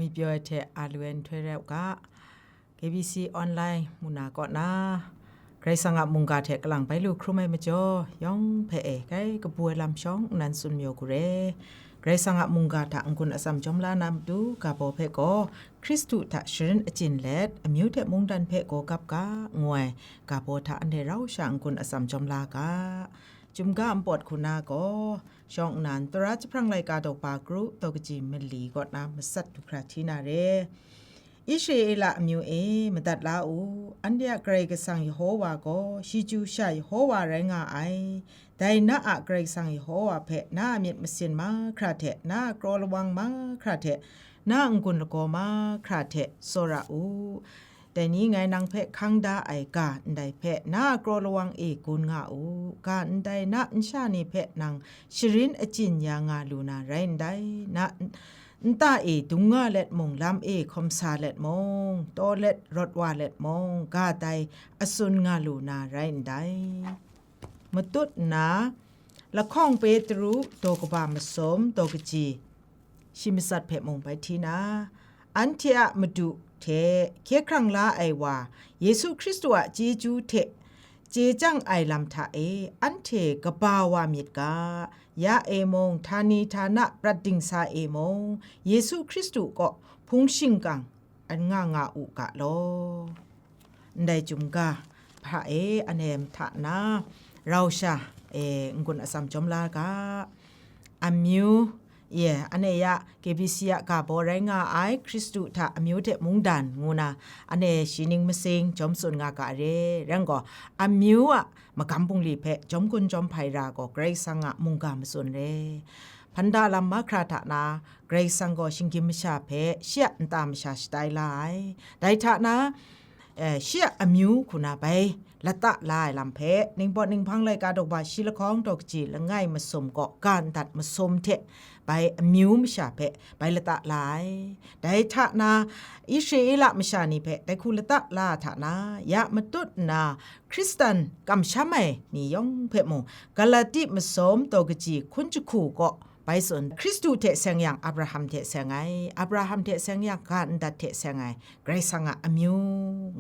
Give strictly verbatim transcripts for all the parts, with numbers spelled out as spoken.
Myit pyaw ai hte a lu ai nhtoi rai u ga, K B C online muna kaw na, Karai Kasang a mungga hte kalang bai lu hkrum ai majaw, yawng hpe e, kai kabu ai lam shawng nnan tsun mayu ku re. Karai Kasang a mungga hta n-gun atsam jawm la na matu ga baw hpe gaw, Hkristu hta sharin achyin let, amyu hte mungdan hpe gaw gap ga, ngu ai ga baw hta anhte rau sha n-gun atsam jawm la ga. Chyum ga npawt hku na gaw, shawng nnan, Tara jahprang laika daw pa kru daw kaji mali kaw na matsat du hkra hti na re. Israela amyu e, madat la u, anhte a Karai Kasang Yehowa gaw, shi chyu sha Yehowa rai nga ai. Dai na a Karai Kasang Yehowa hpe na a myit masin mahkra hte, na a kraw lawang mahkra hte, na a n-gun lagaw mahkra hte tsawra u. Dai ni ngai nang hpe hkang da ai ga ndai hpe na a kraw lawang e gun nga u. Ga ndai na nsha ni hpe nang sharin achyin ya nga lu na rai ndai. Na nta e dung nga let mung, lam e hkawm sa let mung, taw let rawt wa let mung, ga dai atsun nga lu na rai ndai. Matut nna, lahkawng Petru daw kaba masum daw kaji shi matsat hpe mung bai hti na, anhte a Madu hte hkye hkrang la ai wa, Yesu Hkristu a chyeju hte chye chyang ai lam hta e, anhte kaba wa myit ga, ya e mung, htani htana prat dingsa e mung, Yesu Hkristu kaw hpung shingkang n nga nga u ga law. Ndai chyum ga hpa e, ane mahta na, rau sha e, n-gun atsam jawm la ga. Amyu, ye, ane ya K B C a ga baw rai nga ai Hkristu hta amyu hte mungdan ngu na, ane shi ning masing jawm tsun nga ga re. Rai gaw, amyu a magam bungli hpe jawm gun jawm hpai ra gaw, Karai Kasang a mungga matsun re. Hpanda lam mahkra hta na, Karai Kasang gaw shinggyim masha hpe shi a nta masha shatai la ai. Dai hta na, eh, shi a amyu hku na bai lata la ai lam hpe, Ningpawt Ninghpang laika daw kaba shi lahkawng daw kaji langai masum kaw ga ndat masum hte bai amyu masha hpe bai lata la ai. Dai hta na, Israela masha ni hpe dai hku lata la ai hta na, ya matut nna, Hkristan kamsham ai ni yawng hpe mung, Galati masum daw kaji hkun jahku kaw bai tsun, Hkristu hte seng yang, Abraham hte seng ai, Abraham hte seng yang, ga ndat hte seng ai, Karai Kasang a amyu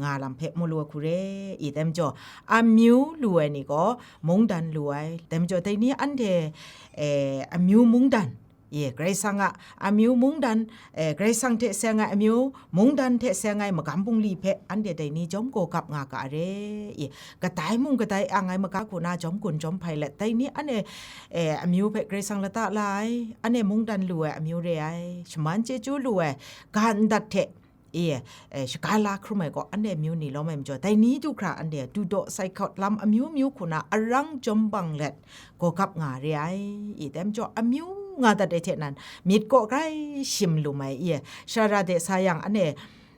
nga lam hpe mu lu ai hku re i, dai majaw, amyu lu ai ni gaw mungdan lu ai, dai majaw, dai ni anhte, eh, amyu mungdan, ye, Karai Kasang a amyu mungdan, eh, Karai Kasang hte seng ai amyu, mungdan hte seng ai magam bungli hpe anhte dai ni jawm gaw gap nga ga re i, kadai mung kadai ang ai maga hku na jawm gun jawm hpai let, dai ni ane, eh, amyu hpe Karai Kasang lata la ai, ane mungdan lu ai amyu re ai, shaman chyeju lu ai, ga ndat hte, e, eh, shaga la hkrum ai gaw, anhte amyu ni lawm ai majaw, dai ni du hkra anhte dudaw sai hkawt lam amyu myu hku na arang jawm bang let, gaw gap nga re ai, i, dai majaw, amyu nga dat ai hte nan, myit kaw grai shim lum ai, i, shara de sa yang, ane,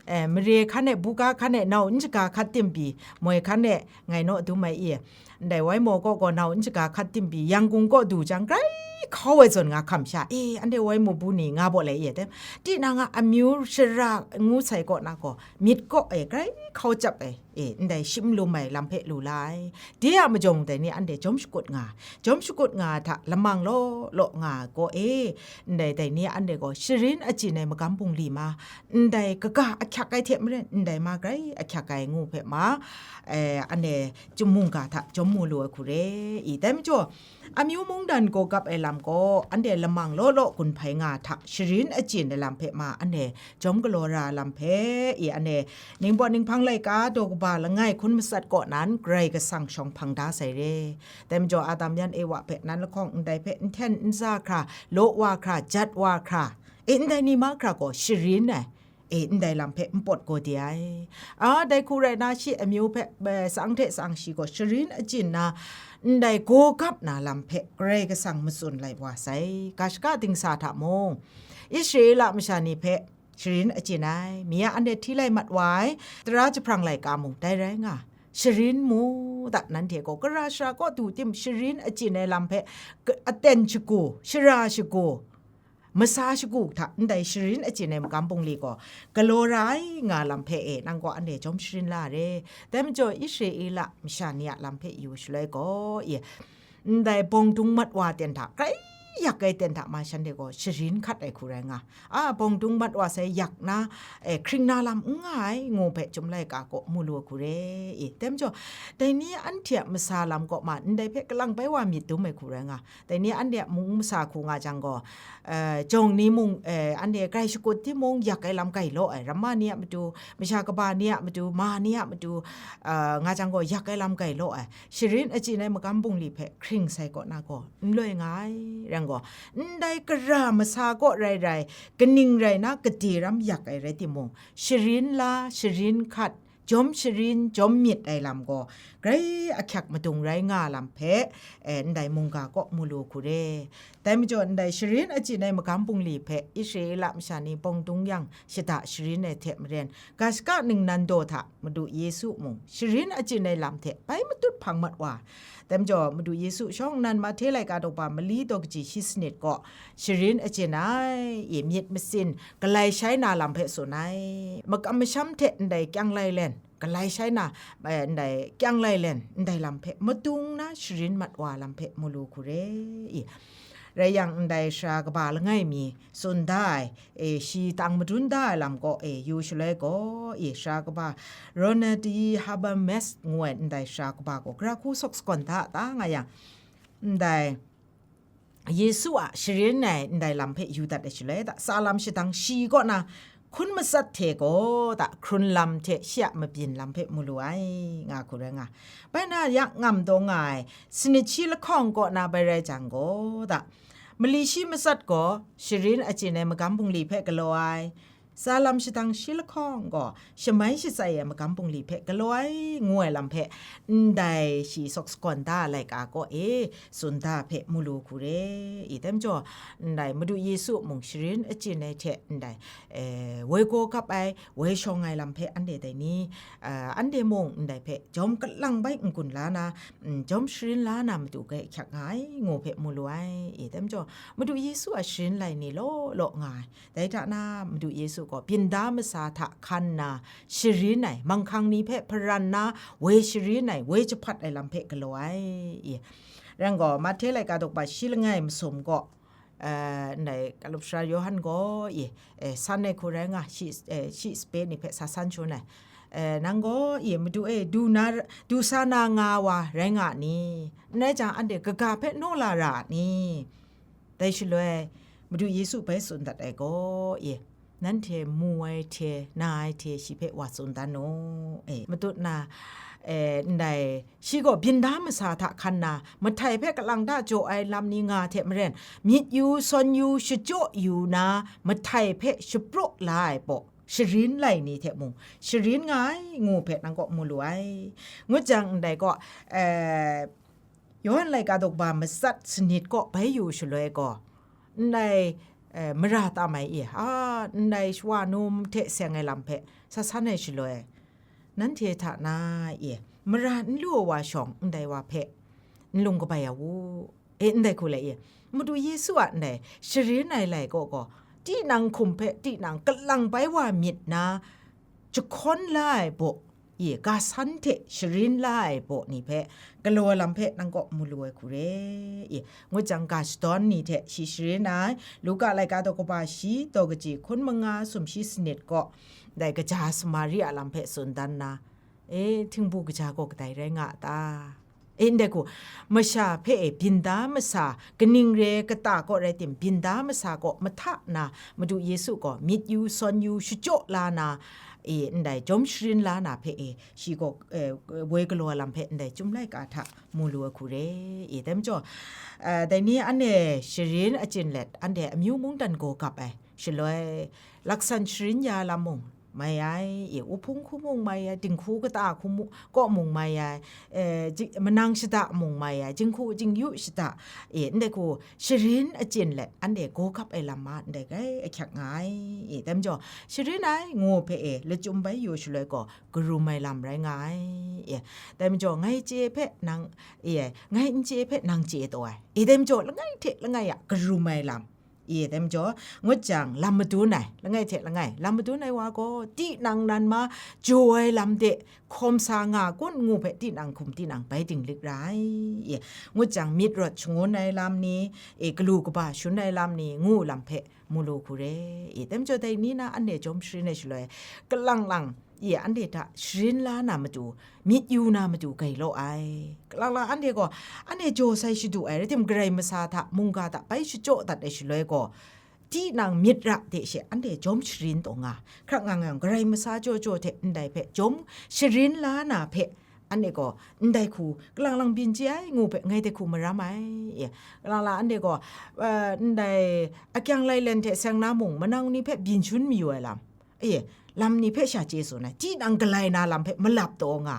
eh, mare hkan e, buga hkan e, nau n shaga hkat tim pyi, moi hkan e, ngai naw dum ai, i, ndai wai maw kaw gaw nau n shaga hkat tim pyi, Yangon kaw du jang, grai hkau ai zawn nga hkam sha, e, anhte wai maw bu ni nga baw lai, i, dai, tinang a amyu shara ngu sai kaw na gaw, myit kaw e grai hkau chyap ai, e, ndai shim lum ai lam hpe lu la ai. De a majaw dai ni anhte jawm shakut nga, jawm shakut nga ai hta lamang law law nga ai gaw e, ndai dai ni anhte gaw sharin achyin ai magam bungli ma, ndai kaga ahkyak ai hte maren, ndai ma grai ahkyak ai ngu hpe ma, eh, anhte chyum mungga hta jawm mu lu ai hku re i, dai majaw, amyu mungdan gaw gap ai lam gaw, anhte lamang law law gun hpai nga ai hta sharin achyin ai lam hpe ma, anhte jawm galaw ra ai lam hpe, i, ane, Ningpawt Ninghpang laika daw kaba langai hkun matsat kaw nan Karai Kasang shawng hpang da sai re. Dai majaw, Adam yan Ewa hpe nan lahkawng ndai hpe nhten n za hkra, law wa hkra, jat wa hkra, e, ndai ni mahkra gaw sharin ai, e, ndai lam hpe npawt gaw de ai. A, dai hku rai na, shi amyu hpe, e, tsang hte tsang shi gaw sharin achyin na, ndai gaw gap na lam hpe Karai Kasang matsun lai wa sai. Ga shaka dingsa hta mung, Israela masha ni hpe sharin achyin ai, mi a anhte hti lai mat wa ai, tara jahprang laika mung dai rai nga, sharin mu da, nanhte gaw gara shara kaw du tim sharin achyin ai lam hpe, ka-, aten shagu, shara shagu, masa shagu hta ndai sharin achyin ai magam bungli gaw galaw ra ai nga lam hpe e, nang gaw anhte jawm sharin la re. Dai majaw, Israela masha ni a lam hpe yu shaloi gaw, e, ndai bawng dung mat wa ten hta grai yak ai ten hta ma shanhte gaw sharin hkat ai hku rai nga. A, bawng dung mat wa sai yak na, e, hkring na lam n nga ai, ngu hpe Chyum laika kaw mu lu ai hku re i. Dai majaw, dai ni anhte a masa lam kaw ma ndai hpe kalang bai wa myit dum ai hku rai nga. Dai ni anhte a mung masa hku nga jang gaw, e, jawng ni mung, e, anhte grai shakut timung, yak ai lam grai law ai, ramma ni a matu, masha kaba ni a matu, ma ni a matu, e, nga jang gaw, yak ai lam grai law ai, sharin achyin ai magam bungli hpe hkring sai kaw na gaw, n loi nga ai, rai gaw, ndai gara masa kaw rai rai, kaning rai na, gade ram yak ai rai timung, sharin la, sharin hkat, jawm sharin, jawm myit ai lam gaw, grai ahkyak madung rai nga lam hpe, e, ndai mungga kaw mu lu hku re. Dai majaw, ndai sharin achyin ai magam bungli hpe Israela masha ni bawng dung yang shada sharin ai hte maren, ga shaka ningnan daw hta Madu Yesu mung sharin achyin ai lam hte bai matut hpang mat wa. Dai majaw, Madu Yesu shawng nnan Mahte laika daw ba mali daw kaji shi sanit kaw, sharin achyin ai, i myit masin, galai shai na lam hpe tsun ai. Makam masham hte ndai kyang lailen, galai shai na, e, ndai kyang lailen, ndai lam hpe madung na sharin mat wa lam hpe mu lu hku re i. Rai yang, ndai sara kaba langai mi tsun da ai, e, shi tang madun da ai lam kaw, e, yu shaloi gaw, e, sara kaba Ronald Habermas ngu ai ndai sara kaba gaw, gara hku sawk sagawn da a ta nga yang, ndai Yesu a sharin ai ndai lam hpe yu dat ai shaloi, da, tsa lam shadang shi kaw na hkun matsat hte gaw, da, hkrun lam hte shi a mabyin lam hpe mu lu ai, nga hku rai nga. Bai na, yak ngam taw nga ai, sanit shi lahkawng kaw na bai rai jang gaw, da, mali shi matsat gaw sharin achyin ai magam bungli hpe galaw ai, tsa lam shadang shi lahkawng gaw shamai shatsai ai magam bungli hpe galaw ai, ngu ai lam hpe, ndai shi sawk sagawn da ai laika kaw e tsun da hpe mu lu hku re i. Dai majaw, ndai Madu Yesu mung sharin achyin ai hte ndai, e, woi gaw gap ai, woi shawng ai lam hpe anhte dai ni, a, anhte mung ndai hpe jawm kalang bai n-gun la na, mm, jawm sharin la na matu grai ahkyak nga ai, ngu hpe mu lu ai i. Dai majaw, Madu Yesu a sharin lai ni law law nga ai. Dai hta na, Madu Yesu gaw byin da masa hta hkan nna sharin ai, manghkang ni hpe hparan na, woi sharin ai, woi jahpat ai lam hpe galaw ai i. Rai gaw, Mahte laika daw ba shi langai masum gaw, eh, ndai Kalup Sara Yawhan gaw i, eh, san ai hku rai nga, shi, eh, shi sape ni hpe sa san shangun ai. Eh, nang gaw i, Madu e, du na, du sa na nga wa rai nga ni? N rai jang, anhte kaga hpe naw la ra a ni? Dai shaloi, Madu Yesu bai tsun dat ai gaw, e, nanhte mu ai hte, na ai hte shi hpe wa tsun dan u, e, matut na, e, ndai, shi gaw byin da masa hta hkan na, mahtai hpe kalang da jaw ai lam ni nga hte maren, myit yu, sawn yu, shachyaw yu na, mahtai hpe shapraw la ai baw, sharin lai ni hte mung, sharin nga ai, ngu hpe nang kaw mu lu ai. Ngut jang, ndai gaw, e, Yawhan laika daw ba matsat sanit kaw bai yu shaloi gaw, ndai, eh, mara tam ai e, a, ndai shawa num hte seng ai lam hpe sa san ai shaloi, nanhte hta na e, mara n lu ai wa shawng, ndai wa hpe n lung kabai ya u, e, ndai hku lai e, Madu Yesu a ndai sharin ai lai kaw gaw, tinang hkum hpe tinang kalang bai wa myit na, jahkawn la ai baw, e, ga san hte sharin la ai baw ni hpe, galaw ai lam hpe nang kaw mu lu ai hku re, e, ngut jang, ga shadawn ni hte shi sharin ai, Luka laika daw kaba shi, daw kaji hkun manga, sumshi sanit kaw, dai kaja Samari a lam hpe tsun dan na, e, htingbu kaja gaw kadai rai nga a ta? E, ndai hku, masha hpe e byin da masa, kaning re kata kaw rai tim, byin da masa kaw mahta na, Madu Yesu gaw myit yu, sawn yu, shachyaw la na, e, ndai jawm sharin la na hpe e, shi gaw, e, woi galaw ai lam hpe ndai Chyum laika hta mu lu ai hku re, e, dai majaw, e, dai ni anhte sharin achyin let, anhte amyu mungdan gaw gap ai shaloi, laksan sharin ya lam mung, mai ai, e, uhpung hku mung mai ai, dinghku kata hku mu-, kaw mung mai ai, e, ji-, manang shada mung mai ai, jinghku jingyu shada, e, ndai hku sharin achyin let, anhte gaw gap ai lam ma ndai grai ahkyak nga ai, e, dai majaw, sharin ai, ngu hpe e, lachyum bai yu shaloi gaw, karum ai lam rai nga ai, e, dai majaw, ngai chye hpe nang, e, ngai n chye hpe nang chye taw ai, e, dai majaw, langai hte langai a karum ai lam, I, dai majaw, ngut jang, lam madun ai, langai hte langai, lam madun ai wa gaw, tinang nan ma jaw ai lam de hkawm sa nga kun ngu hpe, tinang hkum tinang bai dinglik ra ai. I, ngut jang, myit rawt shangun ai lam ni, e, galu kaba shun ai lam ni, ngu lam hpe mu lu hku re. I, dai majaw, dai ni na anhte jawm sharin ai shaloi, kalang lang, i, anhte hta sharin la na matu, myit yu na matu gai law ai. Kalang lang anhte gaw, anhte jaw sai shadu ai, rai tim Karai masa hta, mungga hta bai shachyaw dat ai shaloi gaw, tinang myit ra de she anhte jawm sharin taw nga. Hkrak nga nga yang, Karai masa jaw jaw hte ndai hpe jawm sharin la na hpe, anhte gaw ndai hku kalang lang byin chye ai ngu hpe ngai de hku maram ai. Ye, kalang lang anhte gaw, eh, ndai akyang lailen hte seng na mung, manang ni hpe byin shun mayu ai lam, e, lam ni hpe sha chye tsun ai, tinang galai na lam hpe malap taw nga.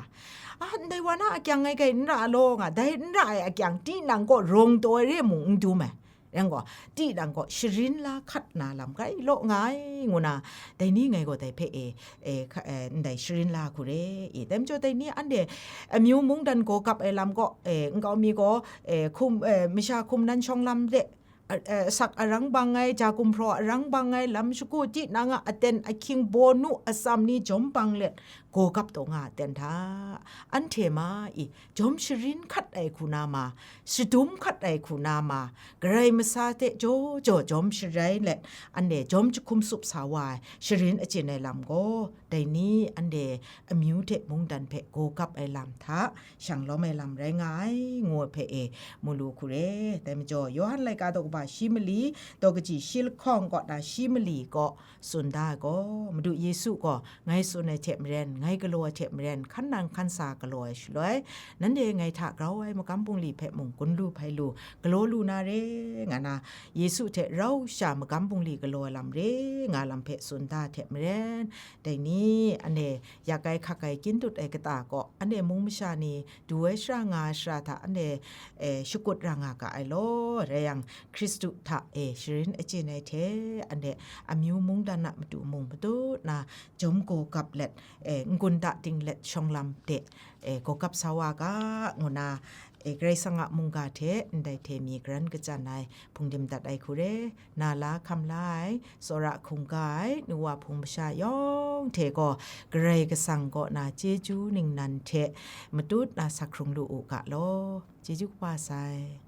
A, ndai wa na akyang ngai kai n ra law nga, dai n ra ai akyang tinang kaw rawng taw ai re mung n dum ai. Yang gaw, tinang kaw sharin la hkat na lam kai law nga ai, ngu na, dai ni ngai gaw dai hpe e, e, hka-, e, ndai sharin la hku re. I, dai majaw dai ni anhte amyu mungdan gaw kap ai lam gaw, e, nkau mi gaw, e, hkum, e, masha hkum nan shawng lam de, a, a, asak arang bang ai, ja gumhpraw arang bang ai, lam shagu tinang a aten ahkying, bawnu atsam ni jawm bang let, gaw kap taw nga ai ten hta, anhte ma i, jawm sharin hkat ai hku na ma, shadum hkat ai hku na ma, Karai masa hte jaw jaw jawm sharai let, anhte jawm jahkum sup sa wa ai, sharin achyin ai lam gaw, dai ni anhte amyu hte mungdan hpe gaw kap ai lam hta, shang lawm ai lam rai nga ai, ngu ai hpe e, mu lu hku re. Dai majaw, Yawhan laika daw kaba shi mali, daw kaji shi lahkawng kaw na shi mali kaw tsun da ai gaw, Madu Yesu gaw, ngai tsun ai hte maren, ngai galaw ai hte maren, hkan nang hkan sa galaw ai shaloi, nanhte ngai hta grau ai magam bungli hpe mung gun lu hpai lu, galaw lu na re, nga na, Yesu hte rau sha magam bungli galaw ai lam re, nga lam hpe tsun da ai hte maren, dai ni, anhte yak ai hkak ai kyin dut ai kata kaw, anhte mung masha ni du ai shara nga ai shara hta anhte, e, shakut ra nga ga ai law, rai yang, Hkristu hta e sharin achyin ai hte, anhte amyu mungdan a matu mung matut na jawm gaw gap let, e, n-gun da ding let shawng lam de, e, gaw gap sa wa ga, ngu na, e, Karai Kasang a mungga hte ndai hte mi garan kachyan ai hpungdim dat ai hku re. Na la hkam la ai, tsawra hkungga ai, nu wa hpung masha yawng hte gaw, Karai Kasang kaw na chyeju ningnan hte matut na sak hkrung lu u ga law. Chyeju kaba sai.